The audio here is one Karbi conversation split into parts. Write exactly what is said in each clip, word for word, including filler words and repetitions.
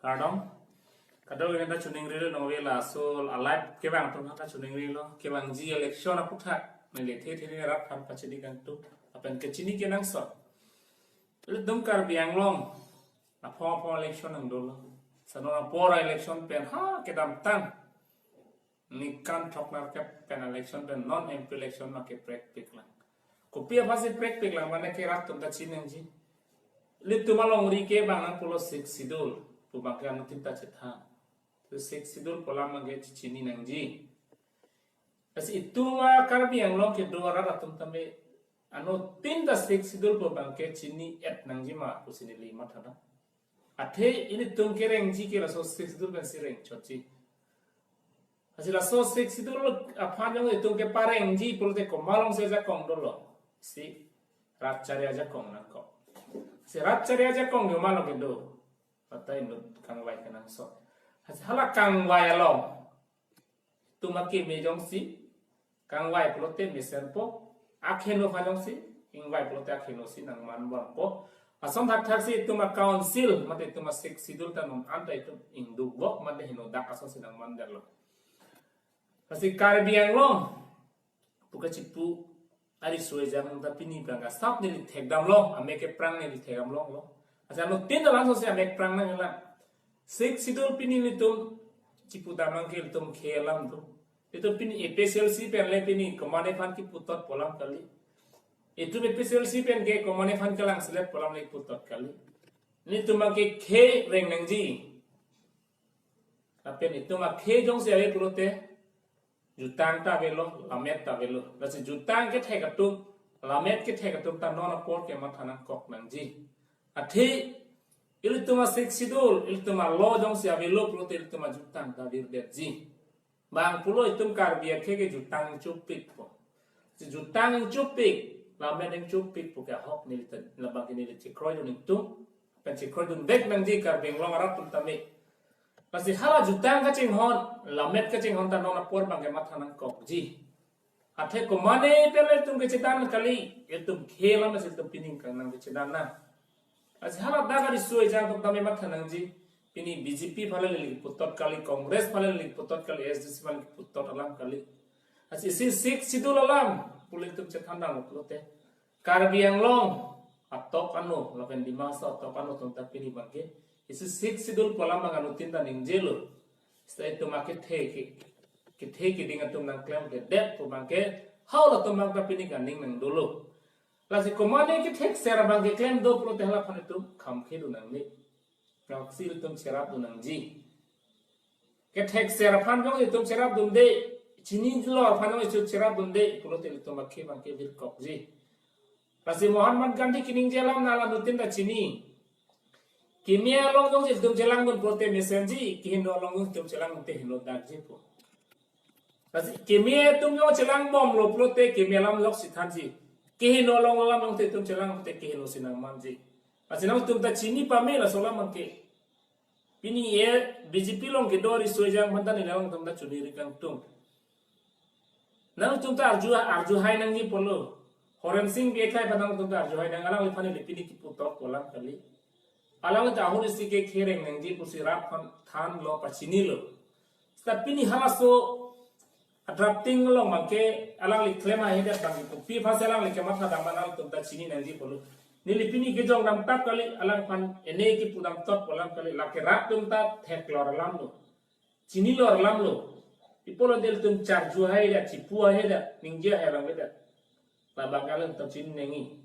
Kardom. Kadokave ta chiningrilo, nonve laso a-live kevang atum ta chiningrilo. Kevangji election aphuthak neli the the rat aphan pachini kangtung. Lapen kachini kenangsot, ilitum Karbi Anglong aphong aphong election nangdolo. Sano apor election pen ha kedamtang nikan thok nerkep pen election pen non M P election ma keprekpiklang. Kopi aphansi prekpiklang mane ke rat atum ta chiningji. Ilitum alongri ke bang nang pulo Sixth Schedule pu abang ke anuttin ta chethan. To Sixth Schedule pu alam abang ke chini nangji. Lasi itum a-Karbi Anglong kedo arat atum tame anuttin ta Sixth Schedule pu abang ke chini-et nangji ma pusi neli mathadam. Athe ilitum kerengji ke laso Sixth Schedule pensi rengchotji. Lasi laso Sixth Schedule aphan jong itum keparengji pulote komat alongsi ajakong dolo? Si rat chari ajakong nangkok. Si rat chari ajakong komat along kedo? Patai inut kangvai kenangsot. Lasi hala kangvai along itum akeme jongsi kangvai pulote mesenpo, akheno aphan jongsi ingvai pulote akhenosi nangmanbompo. Ason thakthaksi itum a-council mate itum a-Sixth Schedule ta non anta itum ingdukvok mate henodak asonsi nangmandetlo. Lasi Karbi Anglong pu kachipu ariso ejang ta pini abang ke sap neli thekdamlong, amek keprang neli thekdamlonglo. Lasi anuttin ta langsung si amek prang nanglang. Sixth Schedule pini ilitum chipudam abang ke ilitum khei alam do. Itum pini A P H L C pen le pini komatne aphan kiputot pu alam kali. Itum A P H L C pen ke komatne aphan kelangselet pu alam le kiputot kali. Ilitum abang ke khei reng nangji. Lapen itum akhei jongsi ave pulote jutang ta avelo, lammet ta avelo. Lasi jutang kethek atum, lammet kethek atum ta non apor kematha nangkok nangji. Athe ilitum a-Sixth Schedule, ilitum a-law jongsi avelo pulote ilitum ajutang ta virdetji. Bang pulo itum Karbi akhei ke jutang ingchopikpo. Si jutang ingchopik, lammet ingchopik pu ke ahok neli ta, labang ke neli chekroidun ingtung. Pen chekroidunvek nangji Karbi Anglong arat atum tame. Lasi hala jutang kachinghon, lammet kachinghon ta non apor abang ke matha nangkokji. Athe komatne pen le itum kechedan kali, itum khei alam si itum pining kang nangkechedan nang. Lasi hala dak ariso ejang atum tame matha nangji. Pini B J P aphan le neli kiputot kali, Congress aphan le neli kiputot kali, A S D C aphan le kiputot alam kali. Lasi isi Sixth Schedule alam pu le itum chethandamlo pulote Karbi Anglong atok ano lapen Dima Hasao atok ano atum ta pini abang ke isi Sixth Schedule pu alam abang anuttin ta ningjelo. Seta itum akethe ke, kethe keding atum nangklemkledet pu abang ke halatum abang ta pini kaning nangdolo. Lasi komatne kethekser abang keklem do pulote hala aphan itum kham khedun nangne. Ngaksi ilitum cherapdun nangji. Kethekser aphan jong itum cherapdunde, chinilo aphan jong itum cherapdunde pulote ilitum akhei abang ke virkokji. Lasi Mahatma Gandhi keningje alam nangli anuttin ta chini. Keme along jong itum chelangdun pulote mesenji, keheno along jong itum chelangdunte henodakji pu. Lasi keme atum jong chelangbomlo pulote keme alam loksi thanji. Keheno along alam jong te itum chelang pulote kehenosi nangmanji. Lasi nangtum ta chini pame laso alam abang ke. Pini e B J P along kedo ariso ejang aphan ta neli alangtum ta chuningri kangtung. Nangtum ta arju, arjuhai nangji pulo. Horen Sing Bey akhei aphan nangtum ta arjuhai nang, alangliphan neli pini kiputot pu alam kali. Alangli ta ahut isi ke khei reng nangji pusi rat aphan thanlo, pachinilo. Seta pini halaso a-drafting along abang ke alangli klem ahedet abang ke kopi aphansi alangli kemathadam ma nangtum ta chini nangji pulo. Neli pini kejongdam tap kali, alangphan ene kipudam tot pu alam kali, lake rat atum ta theklor alamlo. Chinilor alamlo. Pi pulote ilitum charjuhai da, chipuhai da, ningjehai alam da. Labang ke alangtum chini nangji.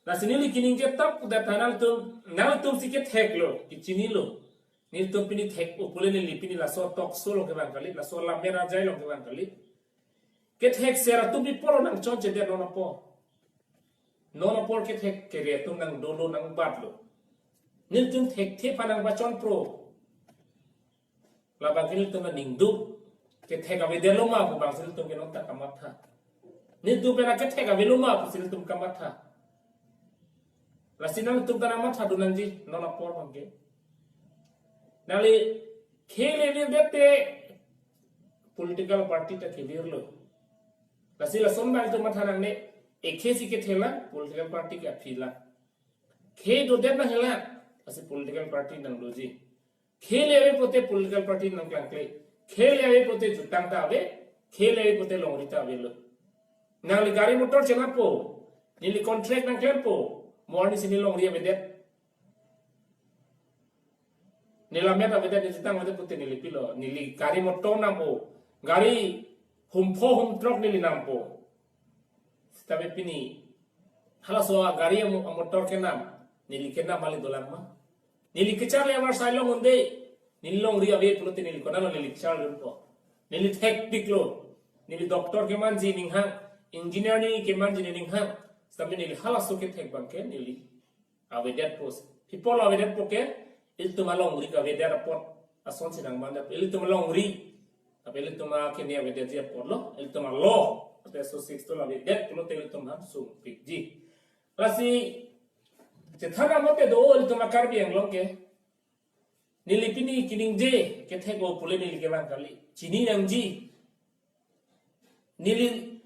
Lasi neli keningje tap pudet nangtum, nangtumsi ketheklo, kechinilo. Nelitum pini thek-o pule neli pini laso talk show along kevang kali, laso lammet ajai along kevang kali. Kethekser atum pi pulo nangchonchedet non apor. Non apor kethek kere atum nangdolo nangbatlo. Nelitum thekthe aphan nangpachonpro. Labang ke nelitum ningduk. Kethek avedetlo ma pu abangsi nelitum ke non ta kamatha. Nelitum pen akethek avelo ma pusi nelitum kamatha. Lasi nangtum ta nangmathadun nangji non apor abang ke. Nangli khei le virdet te political party ta kevirlo. Lasi lason abang itum matha nangne, ekhei si kethela political party ke aphi la. Khei dodet nang hela, lasi political party nangdoji. Khele ave pote political party nangklangkle. Khele ave pote jutang ta ave. Khele ave pote longri ta avelo. Nangli gari motor chenampo. Neli contract nangklempo. Mo arnisi neli longri avedet. Neli lammet avedet, neli jutang avedet pote neli pilo. Neli gari motor nampo. Gari humpho humthrok neli nampo. Sitame pini halaso agari amo-, amotor kenam, neli kenam kali dolang ma? Neli kecharli avar sai long un-e, neli longri ave pulote neli konatlo neli kecharli unpo? Neli thekpiklo. Neli doctor kemanji ninghang, engineer neli kemanji ninghang. Sitame neli halaso kethek abangke neli avedetpo. Pi apotlo avedetpo ke, ilitum alongri kavedet apot asonsi nangmandet. Ilitum alongri, tapi ilitum akeni avedetji apotlo, ilitum alo, ate so six to avedetpo pulote ilitum han sungpikji. Lasi chethan amote do ilitum a-Karbi Anglong ke. Neli pini keningje kethek-o pule neli kevang kali. Chini nangji. Neli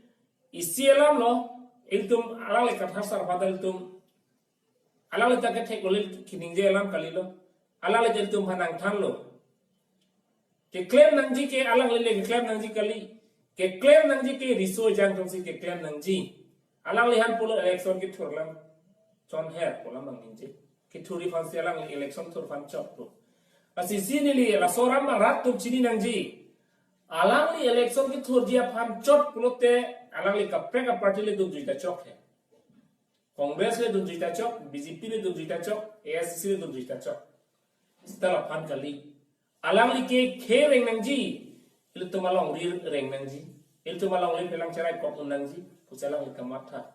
isi alamlo, ilitum alangli kathar sar pada ilitum. Alangli ta kethek-o le keningje alam kalilo. Alangli ta ilitum aphan nangthanlo. Keklem nangji ke alangli le keklem nangji kali. Keklem nangji ke riso ejang atumsi keklem nangji. Alangli han pulo election kethur alam chonher pu alam abang ningje. Kethurji aphansi alangli election thur aphan chotpo. Lasi isi neli laso alam abang rat atum chini nangji. Alangli election kethurji aphan chot pulote alangli kaprek a-party le dunjui ta chok he. Congress le dunjui ta chok, B J P le dunjui ta chok, A I C C le dunjui ta chok. Sita laphan kali. Alangli ke khereng nangji, ilitum alongri reng nangji, ilitum alongle phelang cherai kok un nangji, pusi alangli kamatha.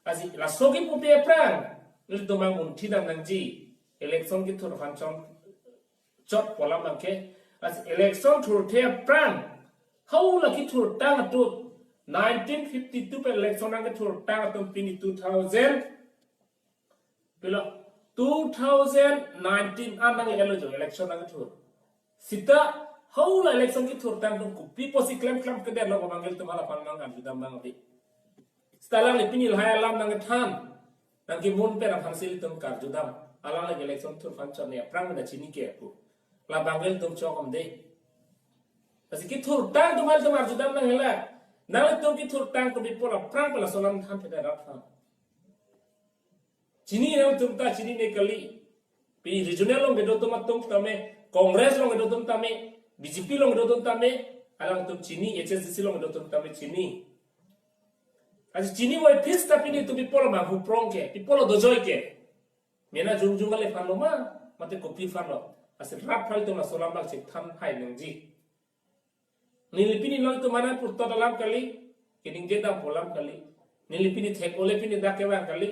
Lasi laso kipupe aphrang, ilitum angmunthi dam nangji, election kethur aphan chon chot pu alam abangke. Lasi election thurthe aphrang, hau la kethurtang atum, nineteen fifty-two pen election nangkethurtang atum pini two thousand, pilo, two thousand nineteen an nang elo jo election nangkethur. Sita hau la election kethurtang atum kopi apotsi klemklam kedetlo abang ilitum hala aphan nang arjudam abang ave. Sita alangli pini lahai alam nangkethan, nangkemun pen aphansi ilitum karjudam. Alangli election thur aphan chot ne aphrang mena chini ke pu. Labang ilitum chok om de. Lasi kethurtang atum ilitum arjudam nang hela. Nanglitum kethurtang atum pi apot aphrang pen laso alam than peda rat aphan. Chinine atum ta chinine kali. Pi regional along kedo atum atum tame, Congress along kedo atum tame, B J P along kedo atum tame, alangtum chini, H S D C along kedo atum tame chini. Lasi chini wai pis ta pini atum pi apotlo manghu prong ke, pi apotlo dojoi ke. Mena jongjong ale aphanlo ma, mate kopi aphanlo. Lasi rat aphan ilitum laso alam abang chethan hai nangji. Neli pini nangtum aphan purtot alam kali, keningje dam pu alam kali. Neli pini thek-o le pini dak kevang kali,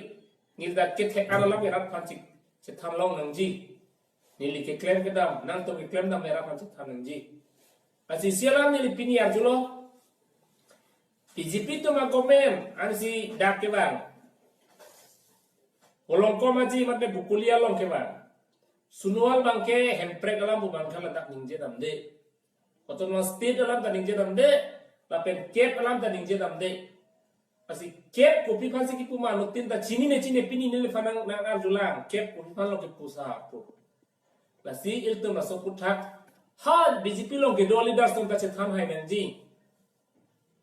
neli dak kethek an alam ke rat aphan chik chethan long nangji. Neli keklem kedam, nangtum keklem dam rat aphan chethan nangji. Lasi isi alam neli pini arjulo, B J P atum a-government ansi dak kevang. Holongkom aji mate Bokolia along kevang. Sonoval abangke Hemprek alam pu abangke ladak ningje damde. Autonomous State alam ta ningje damde, lapen kep alam ta ningje damde. Lasi kep kopi aphansi kipu ma anuttin ta chinine chine pini neliphan nang, nang arjulang, kep kopi aphanlo kipu sa pu. Lasi ilitum laso aphuthak ha B J P along kedo leaders atum ta chethan hai nangji.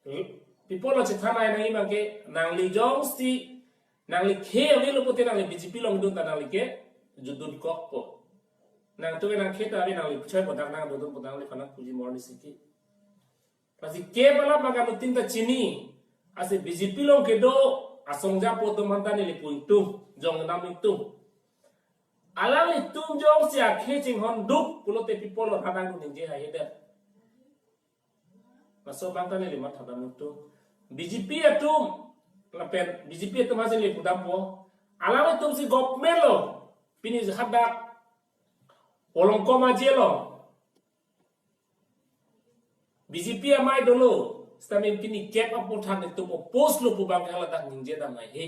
Pi apotlo chethan hai nangji abangke nangli jongsi nangli khe avelo pote nangli B J P along dun ta nangli ke jutdun kokpo. Nangtum ke nangkhe ta ave nangli choi bodak nang dodun bodak nangli phanang puji morni siki. Lasi kep alam abang anuttin ta chini. Lasi B J P along kedo asong japo atum aphan ta neli pu ingtung, jong nam ingtung. Alanglitum jongsi akhe chinghon duk pulote pi apotlo rat nangdun ningje hai hedet. Laso abang ta neli matha dam ingtung. B J P atum, lapen B J P atum aphansi neli pudampo. Alanglitumsi government lo, pini hadak Holongkom aji along B J P amei dolo, sitame pini kep aphuthak nelitum oppose lo pu abangke haladak ningje dam hai he.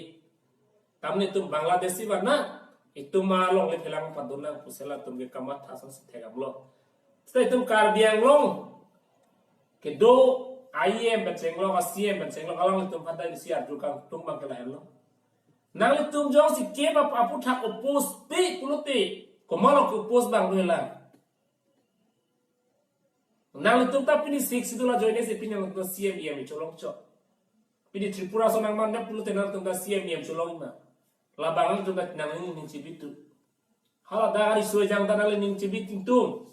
Tam nelitum Bangladeshi vana, itum alongle phelang padun nang pusi latum ke kamatha asonsi thek damlo. Sita itum Karbi Anglong kedo I M pen chenglok, a-C M pen chenglok, alanglitum aphan ta isi arju kangtung abangke lahenlo. Nanglitum jongsi kep ap-, aphuthak oppose pe pulote, komatlo ke-oppose abang do helang. Nanglitum ta pini Sixth Schedule ajoine si pini nangtum C M E M cholong chot. Pini Tripura ason nangmandet pulote nangtum ta C M E M cholong ma? Labang nangtum ta nangning chibitu. Hala dak ari soi jang ta nangli ning chibi tingtung.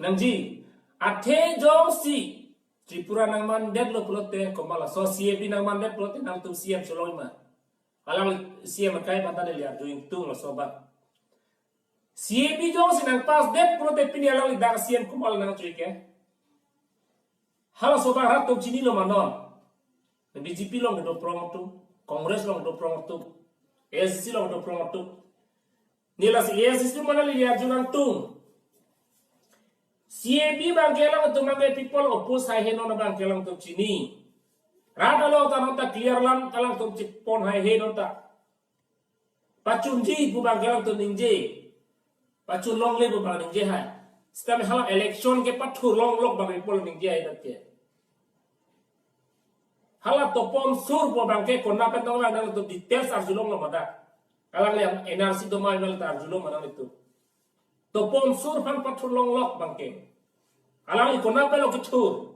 Nangji, athe jongsi Tripura nangmandetlo pulote, komat laso C A B nangmandet pulote nangtum C M cholong ma? Alang C M akai aphan ta neli arju ingtung laso abang. C A B jongsi nangpass det pulote pini alangli dak C M komat nangchoi ke? Halaso abang rat atum chinilo ma non? B J P along kedo prong atum, Congress along kedo prong atum, A I C C along kedo prong atum. Neli lasi A I C C atum aphan neli arju ingtung. C A B abang ke alangtum abang ke people oppose haihe non abang ke alangtum chini. Rat along ta non ta clear alam alangtum chepon haihe non ta. Pachunji pu abang ke alangtum ningje. Pachun longle pu abang ningje hai. Sitame hala election kepathur longlok abang people ningje hai dak ke. Hala Topon Sur pu abang ke konat pen doma alangtum details arjulonglo ma dak? Alangli N R C doma pen ta arjulo ma nanglitum? Topon Sur aphan pathur longlok abang ke. Alangli konat penlo kethur?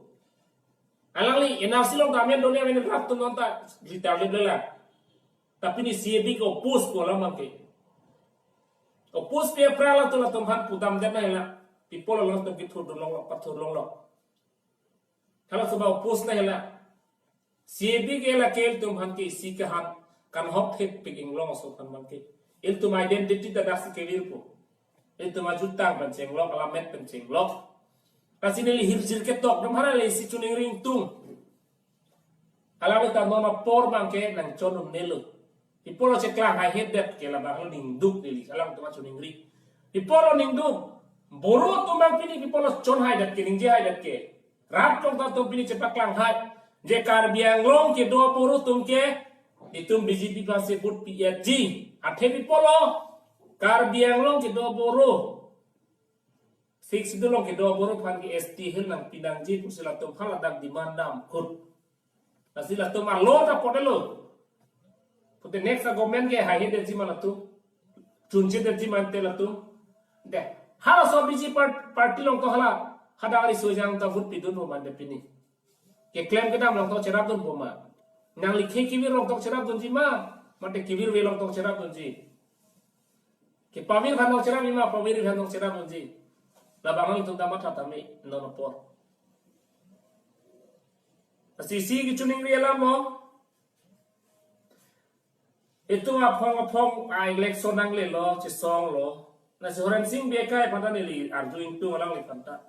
Alangli N R C along ta amen done amen rat atum non ta retire le la. Tapi pini C A B ke oppose pu alam abang ke. Oppose pi aphrang alangtum, alangtum aphan pudamdet nangji la. People alangtum kethurdun longlok, pathur longlok. Halaso abang oppose nangji la. C A B ke la ke ilitum aphan ke isi kahan, kanghok thepik inglong aso aphan abang ke. Ilitum identity ta daksi kevirpo. Ilitum ajutang pen chenglok, alamet pen chenglok. Lasi neli hirjir ketok atum aphan neli isi choningri ingtung. Alangli ta non apor abang ke nangchon un-elo. People lo cheklang haihedet ke labang lo ningduk neli, alangtum achoningri. People lo ningduk, Boro atum abang pini people lo chon haidet ke, ningje haidet ke. Rat along ta atum pini chepaklang hai. Je Karbi Anglong kedo Boro atum ke, itum B J P aphansi vote pi-etji. Athe people lo Karbi Anglong kedo Boro, Sixth Schedule along kedo Boro aphan ke S T Hill nangpi nangji pusi latum aphan ladak demand dam kut. Lasi latum alo ta potelo. Pute next a government ke haihedetji ma latum? Chunchedetji ma ante latum? De, halaso B J P par-, party along to hala, hadak ari soi jang ta vote pidunpo ma ante pini? Keklem kedam along to cherapdunpo ma? Nangli khei kevir along to cherapdunji ma? Mate kevirve along to cherapdunji? Kepavir aphan to cherapji ma, pavirve aphan to cherapdunji? Labang nangtum ta matha tame non apor. Lasi isi kechoningri alam mo. Itum aphong aphong a-election nanglelo, chesonglo. Lasi Horensing Bey akai aphan ta neli arju ingtung alangliphan ta.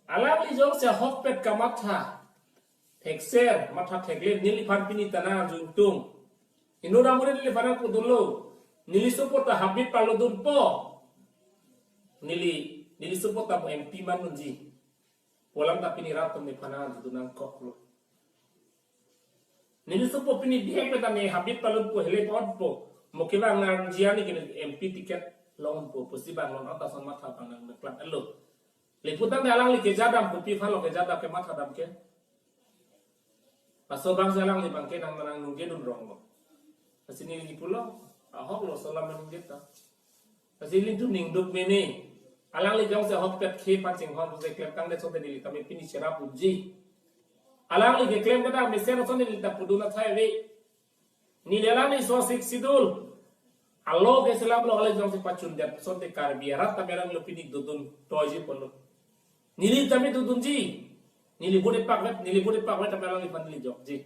Alangli jongsi ahokpet kamatha thekser, matha thekle neliphan pini ta nang arju ingtung. Inut amurit neliphan nangpudunlo. Neli sopo ta habit palodunpo. Neli, neli sopo ta M P mandunji pu alam ta pini rat atum neliphan nang arjudun nangkoklo. Neli sopo pini bihek pen ta ne habit palutpo, hele pa-otpo. Mo kevang nang arjudunji ke M P ticket longpo pusi abang lon anta son matha abang nangmeklanglo. Lapu tangte alangli keja dam, kopi aphan lo keja dam, kematha dam ke? Laso abangsi alangli abang ke nang, nang ningjedun ronglo. Lasi neli pulo, ahoklo laso alam ningje ta. Lasi ilitum ningduk meme. Alangli jongsi ahokpet khei aphan chinghon pusi klem tangdet asonte neli tame pini cherapdunji. Alangli keklem kedam mesen asonte neli ta pudun athai ave. Neli alangli so Sixth Schedule alo ke selamlo, alangli jongsi pachundet asonte Karbi arat tame alangli pini dodun toiji pulo. Neli tame dodunji. Neli vote pakvet, neli vote pakvet tame alangliphan neli jokji.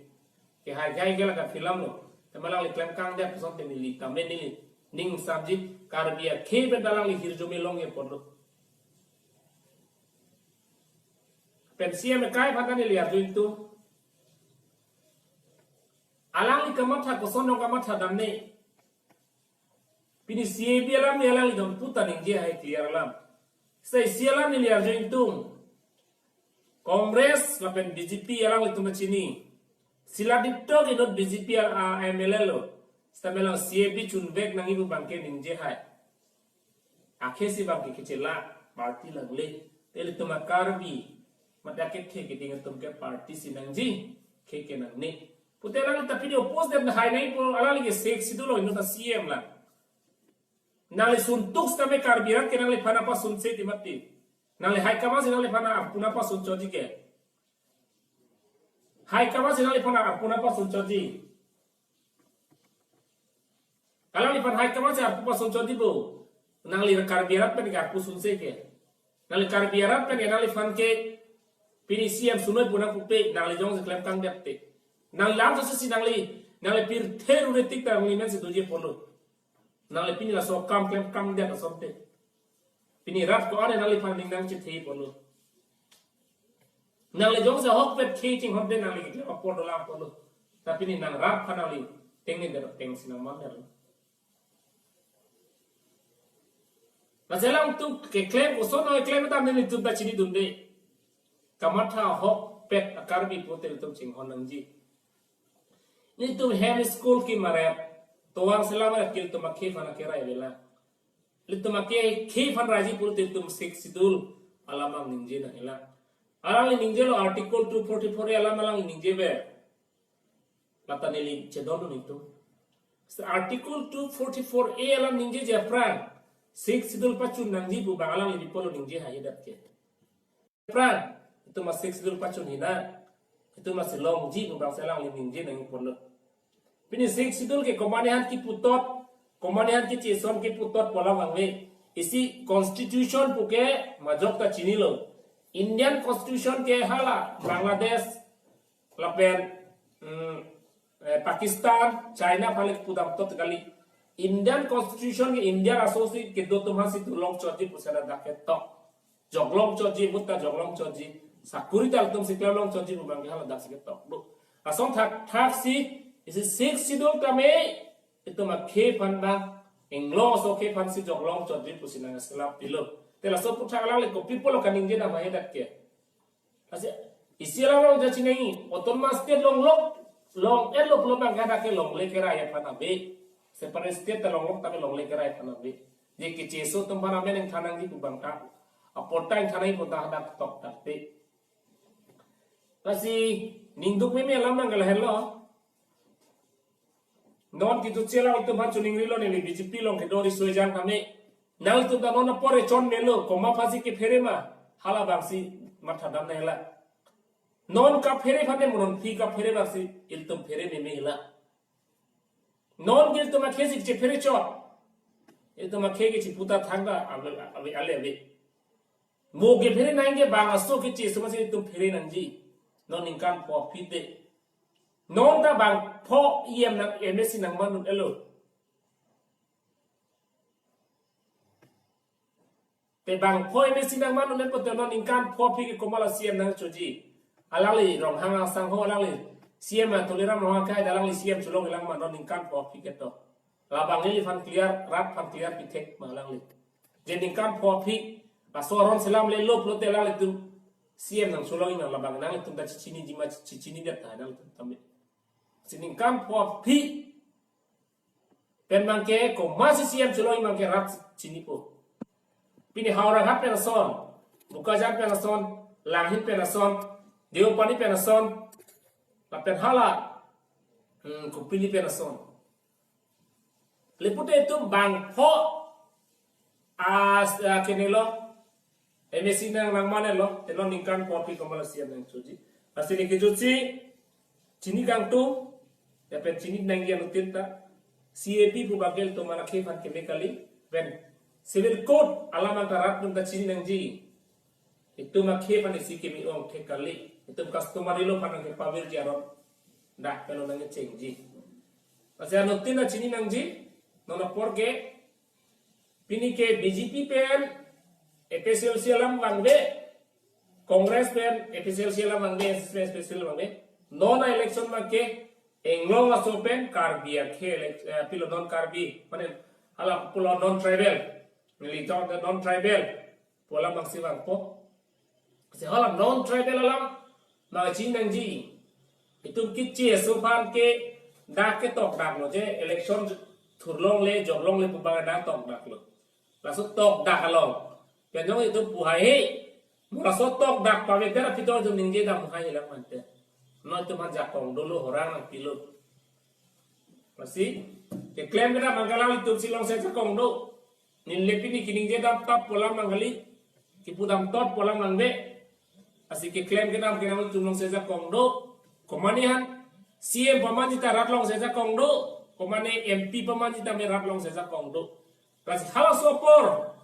Ke hai hai ke la ka film lo. Tame alangli klem kangdet asonte neli tame neli ning sabji, Karbi akhei pen ta alangli hirjume longji pulo. Pen C M akai aphan ta neli arju ingtung. Alangli kamatha koson dong kamatha damne? Pini C A B alam ni alangli dong puta ningje hai clear alam. Sai isi alam neli arju ingtung. Congress lapen B J P alanglitum ta chini. Sila diktok inut B J P a, a M L A lo. Sitame alang C A B chunvek nangji pu abang ke ningje hai. Akhei si abang ke kechelak, party langle. Te ilitum a-Karbi, mate kethe keding atum ke party si nangji, khei ke nangne. Pute alangli ta pini oppose det hai nangpo, alangli ke Sixth Schedule lo, inut ta C M lang. Nangli suntuk sitame Karbi arat ke nangliphan apa sunse di mati. Nangli high command si nangliphan arpu nangpasun chotji ke. High command si nangliphan arpu nangpasun chotji. Alangliphan high command si arpu pasun chotji bo. Nangli Karbi arat pen ke arpu sunse ke. Nangli Karbi arat pen ke nangliphan ke pini C M sunoi pu nangpupe, nangli jongsi klemkangdet te. Nangli lam sose si nangli, nangli pirthe rure tik ta nangli men si doji apotlo. Nangli pini laso akam klemkangdet asonte. Pini rat ko-an nangliphan ning nangchethe apotlo. Nangli jongsi ahokpet khe chinghonte nangli keklem apor dolang apotlo. Tapi pini nang rat aphan nangli tengne det tengsi nangmandet. Lasi alangtum keklem koson nangkeklem ta nelitum ta chinidunde. Kamatha ahokpet a-Karbi pulote ilitum chinghon nangji. Nelitum hem school kimaret, tovar selam aret ke ilitum akhei aphan akerai avelang. Ilitum akhei aphan raiji pulote ilitum Sixth Schedule alam ningje nangjilang. Alangli ningjelo Article two forty-four A alam alangli ningjever. Lata neli chedondun nelitum. Article two forty-four A alam ningjeji aphrang Sixth Schedule pachun nangji pu abang alangli pi apotlo ningje haihedet ke. Aphrang, itum a-Sixth Schedule pachun hina, itum a-si longji pu abangsi alangli ningje nangji apotlo. Pini Sixth Schedule ke komatne aphan kiputot, komatne aphan kicheson kiputot pu alam vangve. Isi constitution puke majok ta chinilo. Indian constitution ke hala Bangladesh, lapen, mm, eh, Pakistan, China aphan le pudam tot kali. Indian constitution ke India aso si kedo atum aphan si dolong chotji pusi ladak ketok. Joklong chotji, mutta joklong chotji. Sakuri ta ilitum si klemlong chotji pu abang ke haladak si ketok do. Lason thakthak si, isi Sixth Schedule tame, itum akhei aphan abang, inglong aso akhei aphan si joklong chotji pusi nangselam pilo. Te laso aphuthak alangli kopi apotlo kaningje nang haihedet ke. Lasi, isi alam along jachinei, autonomous state longlok, long-etlo pulo abang ke hadak ke longle kerai aphan ave. Separate state ta longlok tame longle kerai aphan ave. Je kecheso atum aphan amen ingthan nangji pu abang ta. Apot ta ingthan nangji pu ta hadak toktak te. Lasi, ningduk meme alam abang ke lahenlo. Non kejutsi alangtum aphan choningrilo neli B J P along kedo riso ejang kami. Nangtum ta non apor echon melo, komat aphansi kephere ma, halabangsi mathadam nangjilang. Non kaphere aphan ne mo non aphi kaphere abangsi ilitum phere meme jilang. Non ke ilitum akhei si chephere chot. Ilitum akhei ke chiputa thangta ave, ave, ale ave. Mo kephere nangji ke bang aso kecheso masi ilitum phere nangji. Non ningkan pho aphi te. Non ta bang pho E M nang M A C nangman un-elo. Te bang pho M A C nangman un-e pote non ningkan pho aphi ke komatlo C M nangchoji. Alangli Ronghang asangho alangli C M a Tuliram Ronghang kai alangli C M cholongjilang ma non ningkan pho aphi ketok. Labang neliphan clear, rat aphan clear pithek ma alangli. Je ningkan pho aphi, laso aron selam lelo pulote alanglitum C M nangcholongji ma labang nanglitum ta chichiniji ma chichinidet ta nanglitum tame. Si ningkan pho aphi pen abang ke komatsi C M cholongji abang ke rat chinipo. Pini Howraghat pen ason, Bokajan pen ason, Langhin pen ason, Deopani pen ason, lapen hala, hmm, Kopili pen ason. Lapulote itum bang pho as, ah, kenelo, M A C nang nangmanelo, te non ningkan pho aphi komatlo C M nangchoji. Lasi neli kejutsi, chini kangtung, lapen chini nangji anuttin ta, C A P pu abang ke ilitum akhei aphan keme kali, pen Civil Code alam abang ta rat atum ta chini nangji. Itum akhei aphan isi keme ong thek kali, itum customary law aphan nangkepavirji aron, dak pen nangchengji. Lasi anuttin ta chini nangji, non apor ke, pini ke B J P pen A P H L C alam vangve, Congress pen A P H L C alam vangve, A P H L C alam vangve. Non a-election abang ke, inglong aso pen Karbi akhei elec-, eh, pilo non Karbi, mane hala pulo non tribal, neli jong non tribal, pu alam abangsi vangpo. Si hala non tribal alam, ma chini nangji. Itum kecheso aphan ke dak ketok daklo je election thurlongle, joklongle pu abang dak tok daklo. Laso tok dak along. Pen jong itum pu haihe. Mo laso tok dak pavek pen aphi to itum ningje dam haihe lang mante. Non itum aphan jakong dolo horang nangpilo. Lasi, keklem kedam abang ke alanglitum si longsi jakong do. Neli pini keningje dam tap pu alam abang kali. Kipudam tot pu alam nangve. Lasi keklem kedam ke nangtum along si ajakong do. Komane han C M pamanji ta rat along si ajakong do. Komane M P pamanji tame rat along si ajakong do. Lasi halaso apor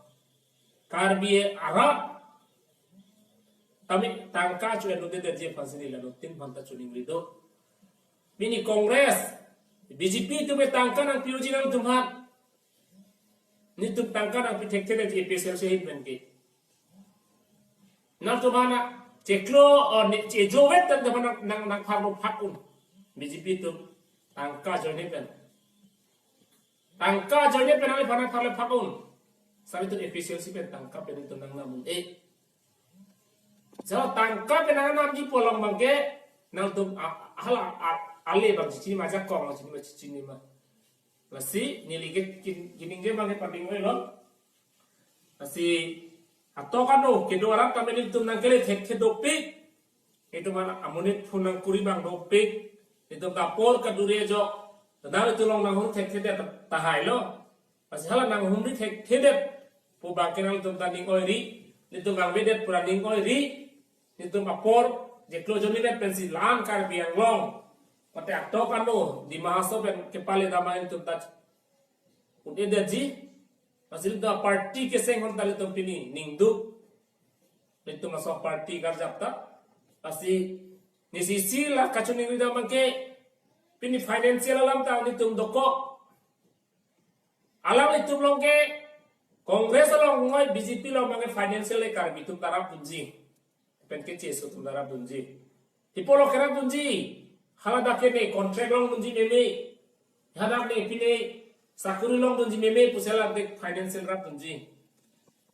Karbi arat tame tangka cho-enlutedetji aphansi neli lanutin aphanta choningri do. Pini Congress, B J P atum tangka nangpi-unji nangtumphan. Netum tangka nangpi thekthedetji A P H L C ahin pen ke. Nangtumphan cheklo, oh, ne, chejovet tangtumphan nang, nang, nangphaklo phak-un. B J P atum tangka ajoine pen. Tangka ajoine pen nangliphan nangphaklo phak-un. Sami atum A P H L C pen tangka pen netum nangnam un-e. So tangka pen nangnamji pu alam abangke nangtum a, hala a, ale abang chechinima, ajakong abang chechinima, chechinima. Lasi neli ke kin, kiningje abangke parding oilo. Lasi atok ano kedo arat tame netum nangkele thekthedopik. Netum an amonit phone nangkuri abang dopik. Netum ta apor kadure jo. Tadang netum along nanghum thekthedet tahai lo. Lasi hala nanghumri thekthedet pu abangke nangtum ta ning oiri. Netum nangvedet pu ra ning oiri. Netum apor cheklo ajoine pensi la-an Karbi Anglong, mate atok ano Dima Hasao pen kepale dama netum ta un-edetji. Lasi netum aparty keseng hon ta netum pini ningduk. Netum laso aparty karjap ta. Lasi neli isi la kachoningri dam abangke pini financial alam ta netum dokok. Alanglitum along ke Congress along ngoi, B J P along abangke financial le Karbi atum ta rapdunji. Pen keche aso atum ta rapdunji. Ipo lo kerapdunji. Haladak ke ne contract longdunji meme. Hadak ne pine sakuri longdunji meme pusi haladak financial rapdunji.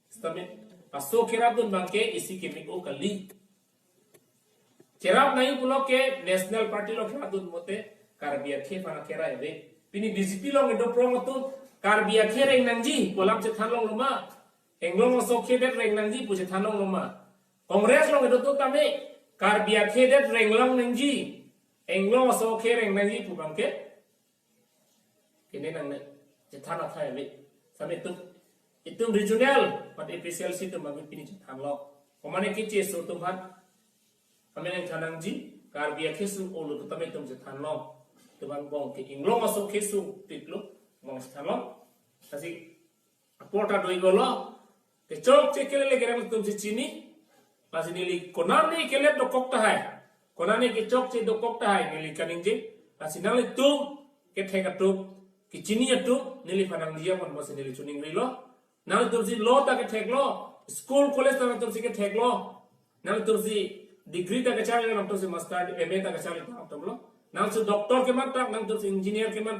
Sitame laso kerapdun abangke isi keme-o kali. Kerap nangji pulo ke national party along kerapdun mate Karbi akhei aphan kerai ave. Pini B J P along kedo prong atum Karbi akhei reng nangji pu alam chethan longlo ma? Anglong aso akhei det reng nangji pu chethan longlo ma? Congress along kedo atum tame Karbi akhei det reng long nangji, Anglong aso akhei reng nangji pu abangke kene nangne, chethan athai ave. Sami itum, itum regional mate A P H L C atum abang pini chethanlo. Komane keche aso atum aphan amen nangthan nangji, Karbi akhei sung olo atum tame itum chethanlo. Itum angbong ke Anglong aso akhei sung piklo, angbong chethanlo. Lasi apor ta do-iklo. Kechokche kelele kerang atum si chini. Lasi neli konane kelet dokok tahai, konane kechokche dokok tahai neli kaningje. Lasi nanglitum kethek atum, kechini atum neliphan nangdiya mon pusi neli choningrilo. Nangtum si law ta ketheklo, school college ta nangtum si ketheklo. Nangtum si degree ta kacharli, nangtum si master, M A ta kacharli ta nangtumlo. Nangtum si doctor keman ta, nangtum si engineer keman